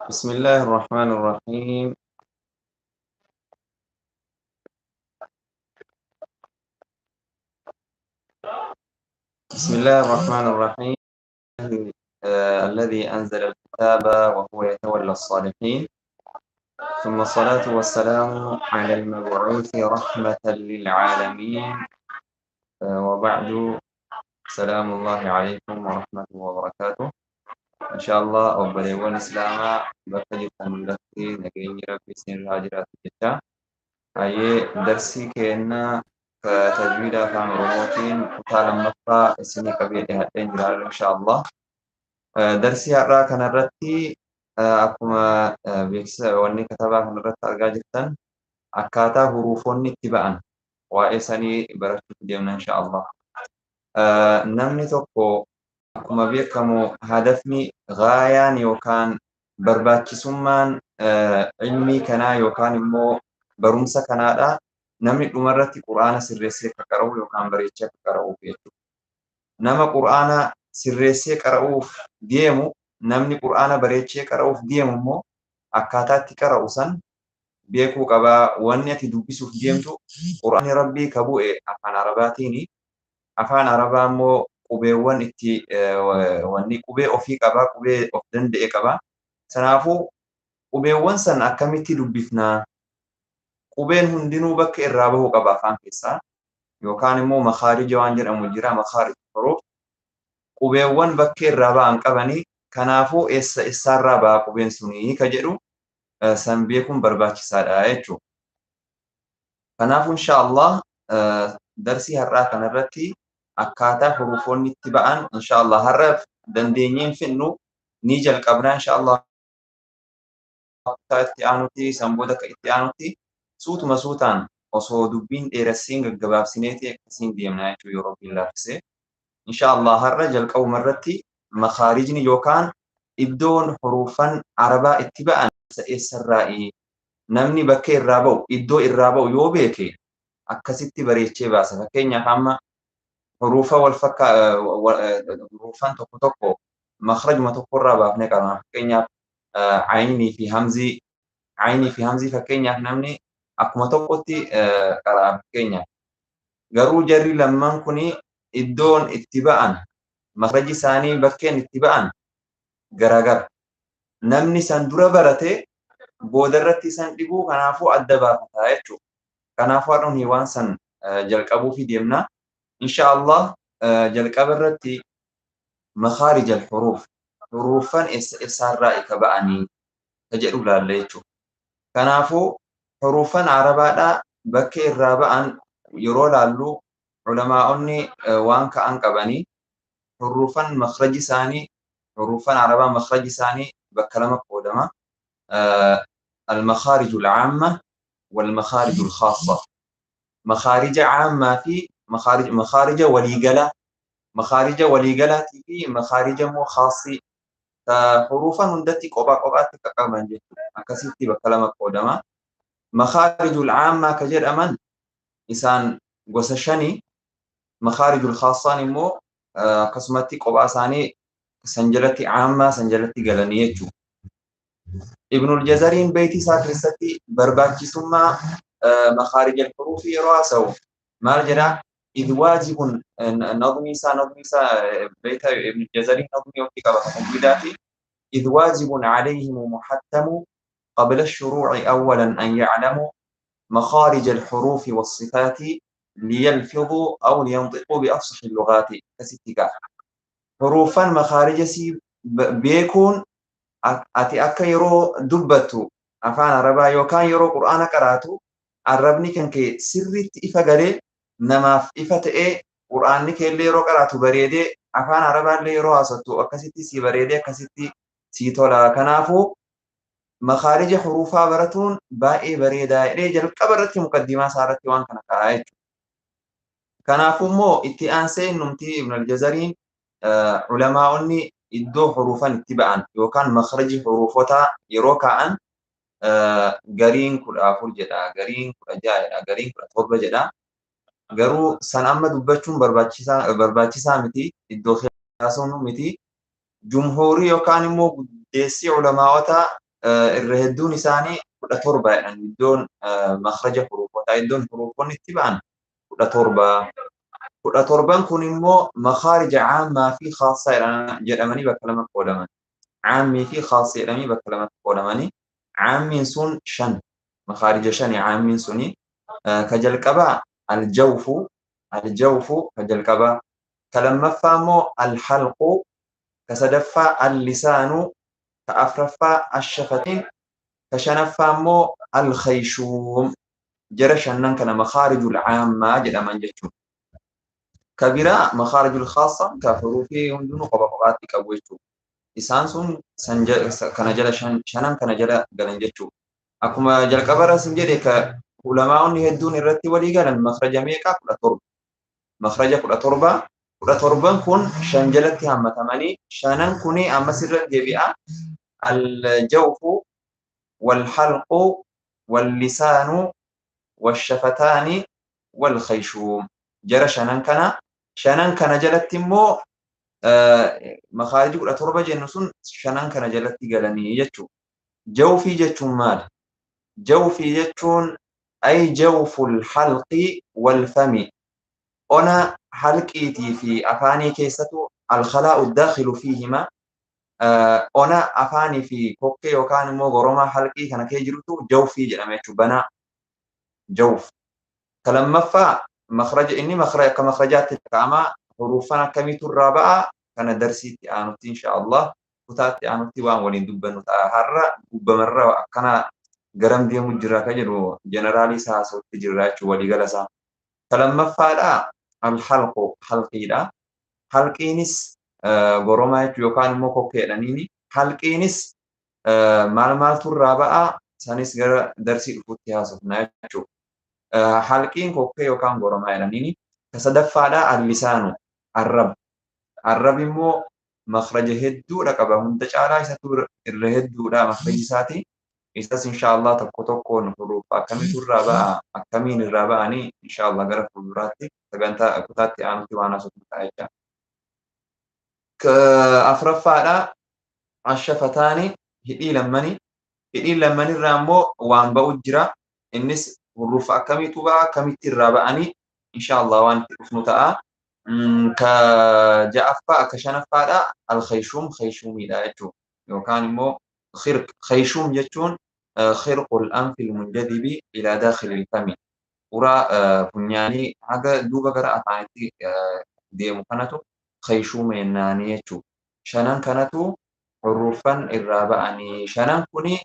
بسم الله الرحمن الرحيم. بسم الله الرحمن الرحيم. الذي أنزل الكتاب وهو يتولى الصالحين، ثم الصلاة والسلام على المبعوث رحمة للعالمين، وبعد، سلام الله عليكم ورحمته وبركاته. إن شاء الله obboleewwan Islaamaa bakka jirtan hundatti nageenyi Rabbi isinirraa jiraatu jecha. Hayyee, darsii keenna tajwiida Afaan Oromootiin kutaa lammaffaa isinii qabee dhiyaadheen jira insha Allah. Darsii har'aa kanarratti akkuma beeksisa wanni katabaa kanarratti argaa jirtan akkaataa huruufonni itti ba'an waa'ee sanii barachuuf deemna insha Allah. Namni tokko akkuma beekamu hadafni gaayaan yookaan barbaachisummaan ilmii kanaa yookaan immoo barumsa kanaadha. Namni dhumarratti Qur'aana sirreessee akka qara'u yookaan bareechee akka qara'uuf jechuudha. Nama Qur'aana sirreessee qara'uuf deemu, namni Qur'aana bareechee qara'uuf deemu immoo akkaataa itti qara'u san beekuu qabaa. Wanni ati dubbisuuf deemtu Qur'aanni Rabbii ka bu'e Afaan Arabaatiini. Afaan Arabaa immoo qubeewwan itti wanni qubee ofii qabaa, qubee of danda'e qabaa. Kanaafuu qubeewwan san akkamitti dubbifnaa? Qubeen hundinuu bakka irraa bahu qaba afaan keessaa. Yookaan immoo makaarija waan jedhamu jira, makaarij huruuf. Qubeewwan bakka irraa ba'an qabanii, kanaafuu eessa eessaarraa ba'a qubeen sunii ka jedhu san beekuun barbaachisaadha jechuudha. Kanaafuu insha Allah darsii har'aa kanarratti akkaataa hurufoonni itti ba'an insha Allah har'a dandeenyeen finnu ni jalqabna insha Allah, kutaa itti aanutti, san booda akka itti aanutti suutuma suutaan osoo dubbiin dheeressiin gaggabaabsineeti akkasiin deemna jechuudha yeroo Rabbiin laaffisee. Insha Allah har'a jalqabuma irratti makaarijni yookaan iddoon huruufan Arabaa itti ba'an eessarraa'i, namni bakka irraa ba'u, iddoo irraa ba'u yoo beeke akkasitti bareechee baasa. Fakkeenyaaf amma huruufa wal fakkaa huruufan tokko tokko makrajuma tokkorraa baafnee qabna. Fakkeenyaaf aynii fi hamzii, aynii fi hamzii fakkeenyaaf namni akkuma tokkotti qara'a fakkeenyaaf. Garuu jarri lamman kuni iddoon itti ba'an, makraji isaanii bakkeen itti ba'an garagara. Namni san dura barate boodarratti san dhibuu, kanaafuu adda baafata jechuudha. Kanaafuu har'a nuyi waan san jalqabuufi deemna. Insha Allah jalqaba irratti makaarij al-huruuf, huruufan eessa eessaarraa ka ba'anii ka jedhu laalla jechuudha. Kanaafuu huruufan Arabaadhaa bakka irraa ba'an yeroo laallu ulamaa'onni waan ka'an qabanii huruufan makraji isaanii, huruufan Arabaa makraji isaanii bakka lama qoodama. Al-makhaarij al-caamma wal-makhaarij al-khaassa. Makhaarija caammaa fi makhaarija waliigalaa, makhaarija waliigalaatii fi makhaarija immoo khaasii huruufan hundatti qophaa qophaatti qaqqaban jechuudha. Akkasitti bakka lama qoodama. Makhaarijul caammaa ka jedhaman isaan gosa shani. Makhaarijul khaassaan immoo akkasumatti qophaa isaanii san jalatti, caammaa san jalatti galanii jechuudha. Ibnul Jazariin beeyti isaa keessatti barbaachisummaa makaarijal huruufii yeroo haasa'u maal jedhaa? إذ واجب نظمي isaa beeyta Ibnul Jazariin nazmii ofii qaba tajwiidaati. إذ واجب عليهم محتم قبل الشروع أولا أن يعلموا مخارج الحروف والصفات ليلفظوا أو لينطقوا بأفصح اللغات. كستك حروفا مخارج سي beekuun ati akka yeroo dubbattu Afaan Arabaa yookaan yeroo Qur'aana qaraatu arrabni kan kee sirriitti ifa galee namaaf ifa ta'ee, Qur'aanni keellee yeroo qaraatu bareedee, Afaan Arabaallee yeroo haasattu akkasitti si bareedee akkasitti si tola. Kanaafuu makaarija huruufaa baratuun baay'ee bareedaa jedhee jalqaba irratti muqaddimaa isaa irratti waan kana kaa'aa jechuudha. Kanaafuu immoo itti aansee innumti Ibn al-Jazariin ulamaa'onni iddoo huruufan itti ba'an yookaan makhraji huruufotaa yeroo kaa'an gariin 14 jedha, gariin 16 jedha, gariin 17 jedha. Garuu san amma dubbachuun barbaachisaa miti, iddoo haasofnu miti. Jumhuurii yookaan immoo guddeessii ulamaa'ota Irra hedduun isaanii 17 jedhan. Iddoon makhraja huruufotaa, iddoon huruufonni itti ba'an 17. 17 kun immoo makhaarija caammaa fi khaassaa jedhamanii bakka lama qoodaman. Caammii fi khaassi jedhamanii bakka lamatti qoodamanii. Caammiin sun 5, makhaarija 5 caammiin suni. Ka jalqabaa aljawfu, aljawfu ka jalqabaa. Ka lammaffaa immoo alhalqu, ka sadaffaa allisaanu, ka afraffaa ashafatiin, ka shanaffaa immoo alkhayshuum. Jara shannan kana makhaarijul caammaa jedhaman jechuudha. Ka biraa makhaarijul khaassa ka huruufii hundinuu qofa qofaatti qabu jechuudha. Isaan sun kana jala shanan kana jala galan jechuudha. Akkuma jalqabarra sin jedhe ka ulamaa'onni hedduun irratti walii galan makhraja meeqa? 17. Makhraja 17. 17 kun 5 jalatti hammatamanii, shanan kuni ammas irra deebi'a. Aljawfu walhalqu wallisaanu washafataani walkhayshuum. Jara shanan kana, shanan kana jalatti immoo makhaariji 17 jennu sun shanan kana jalatti galanii jechuudha. Jawfii jechuun maali? Jawfii jechuun ay jawful halqi wal fami. Ona halqiitii fi afaanii keessattuu alkhalaa'u daakhilu fiihima. Ona afaanii fi kokkee yookaan immoo goromaa halqii kana kee jirutu jawfii jedhama jechuudha. Banaa jawf. Ka lammaffaa makhraja, inni makhraja akka makhrajaatti kaa'ama. Huruufan akkamiitu irraa ba'a? Kana darsiitti aanutti insha Allah kutaatti aanutti waan waliin dubbannu ta'a. Har'a gubbamarra akkana garam deemu jira ka jedhu jeneraalii isaa haasawutti jirra jechuudha waliigala isaa. Ka lammaffaadha alhalqu, halqiidha. Halqiinis goromaa jechuudha yookaan immoo kokkeedhaniini. Halqiinis maal maaltu irraa ba'a? Sanis gara darsii dhufuutti haasofna jechuudha. Halqiin kokkee yookaan goromaa jedhaniini. Ka sadaffaadha allisaanu, arrab. Arrab immoo makhraja hedduudha qaba. Hunda caalaa isatu irra hedduudha makhraji isaati. Isas insha Allah tokko tokkoon hurufa akkamitu irraa ba'a, akkamiin irraa ba'anii insha Allah gara fuulduraatti sagantaa kutaatti aanutti waan haasofnu ta'a jechuudha. Ka afuraffaadha ashafataani, hidhii lammanii. Hidhii lammanirraa immoo waan ba'u jira. Innis hurufa akkamiitu ba'a, akkamitti irraa ba'anii insha Allah waan itti dhufnu ta'a. Ka ja'affaa akka shanaffaadha alkhayshuum, khayshuumiidha jechuudha. Yookaan immoo khirq. Khayshuum jechuun khirqul anfil munjadibi ila daakhilil fami. Uraa funyaanii haga duuba gara afaanitti deemu kanatu khayshuuma jennaanii jechuudha. Shanan kanatu huruufan irraa ba'anii. Shanan kuni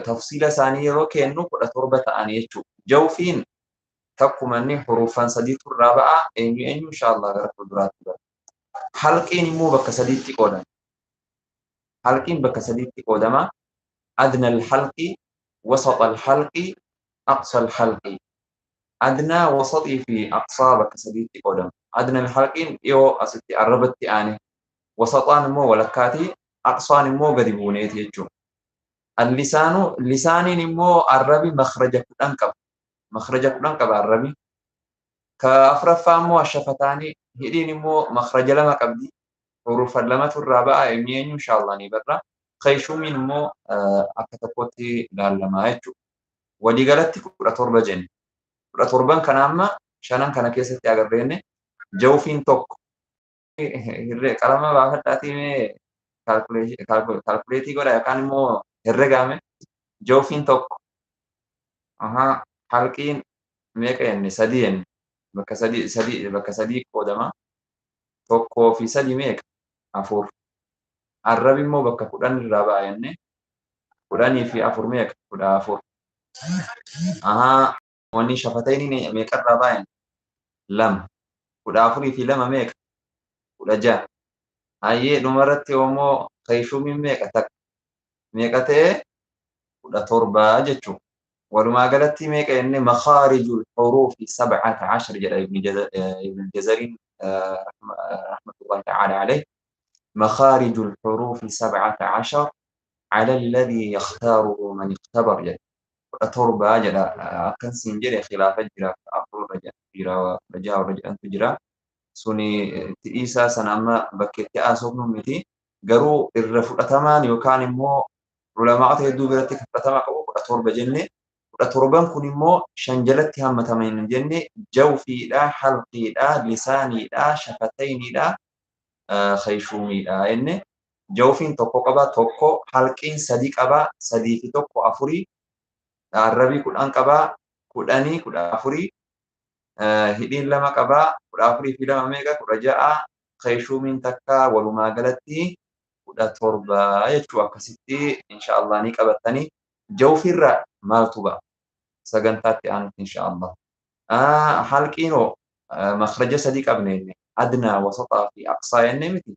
tafsiila isaanii yeroo kennu 17 ta'anii jechuudha. Jawfiin takkuma inni huruufan 3tu irraa ba'a. Eenyu eenyu insha Allah gara fuulduraatti bara. Halqiin immoo bakka 3tti qoodama. Halqiin bakka 3tti qoodama. Adna alhalqi, wasata alhalqi, aqsa alhalqi. Adnaa, wasaxii fi aqsaa bakka 3tti qoodama. Adna alhalqiin dhiyoo asitti arrabatti aane. Wasaxaan immoo walakkaati. Aqsaan immoo gadi buuneeti jechuudha. Allisaanu, lisaaniin immoo arrabi makhraja 10 qaba. Makhraja 10 qaba arrabi. Ka afuraffaa immoo ashafataani, hidhiin immoo makhraja 2 qabdi. Hurufa 2tu irraa ba'a. Eenyu eenyu insha Allah ni barra. Khayshuumiin immoo akka tokkotti ilaalamaa jechuudha. Waliigalatti 17 jenne. 17 kana amma shanan kana keessatti agarreenne jawfiin tokko. Hirree qalama baafadhaatii mee kaalkuleetii godha yookaan immoo herregaame. Jawfiin tokko. Ahaa, halqiin meeqa jenne? 3 jenne. Bakka sadii, sadii, bakka 3 qoodama. 1 fi 3 meeqa? 4. Arrabi immoo bakka 10 irraa ba'a jenne. 10 fi 4 meeqa? 14. Ahaa, wanni shafatayni meeqa irraa ba'a jenne? 2. 14 fi 2 meeqa? 16. Hayyee dhumarratti immoo khayshuumiin meeqa? Takka. Meeqa ta'e? 17 jechuudha. Walumaa galatti meeqa jenne? Makhaarijul huruufi 17 jedha Ibn Jazariin rahmatullahi ta'ala alayhi. Makhaarijul huruufi 17 ala alladhi yakhtaaruhu man ikhtabar jedha. 17 jedha. Akkan siin jedhe khilaafa jira. 4 irra jira, 16 irra jedhantu jira. Suni itti dhiisaa sana amma bakkeetti haasofnu miti. Garuu irra fudhatamaan yookaan immoo Ulamaa'ota hedduu biratti kan fudhatama qabu 17 jenne. 17 kun immoo 5 jalatti hammataman jenne: jawfiidha, halqiidha, lisaaniidha, shafatayniidha, khayshuumiidha jenne. Jawfiin 1 qaba, 1, halqiin 3 qaba, 3 fi 1 4, arrabii 10 qaba, 10 14, hidhiin 2 qaba, 14 fi 2 meeqa? 16, khayshuumiin takka, walumaa galatti 17 jechuu. Akkasitti insha Allah ni qabattanii. Jawfiirra maaltu ba'a? Sagantaatti aanutti insha Allah. Halqiinoo makhraja 3 qabne jenne, adnaa, wasaxaa fi aqsaa jenne miti?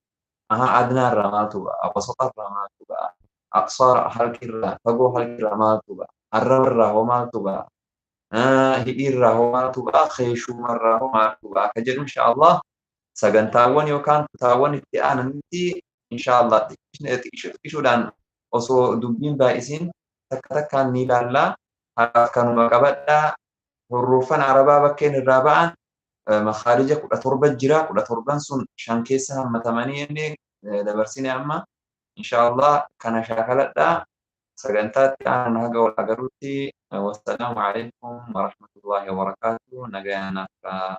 Aha, adnaa irraa maaltu ba'a? Wasaxa irraa maaltu ba'a? Aqsaa halqiirraa, fagoo halqiirraa maaltu ba'a? Arraba irraa hoo maaltu ba'a? Hidhii irraa hoo maaltu ba'a? Khayshuuma irraa hoo maaltu ba'a? Akka jedhu insha Allah sagantaawwan yookaan kutaawwan itti aananitti insha Allah xiqqishuudhaan osoo dubbiin baay'isiin takka takkaan ni ilaallaa. Akkanuma qabadhaa. Hurruufan arabaa bakkeen irraa ba'an makhaarija 17 jira. 17 sun 5 keessa hammatamanii jennee dabarsine amma. Insha Allah kana shaakaladhaa. Sagantaatti aanan haga wal agaruutti, wassalaamu alaikum warahmatullahi wabarakaatuh. Nagayaan akka.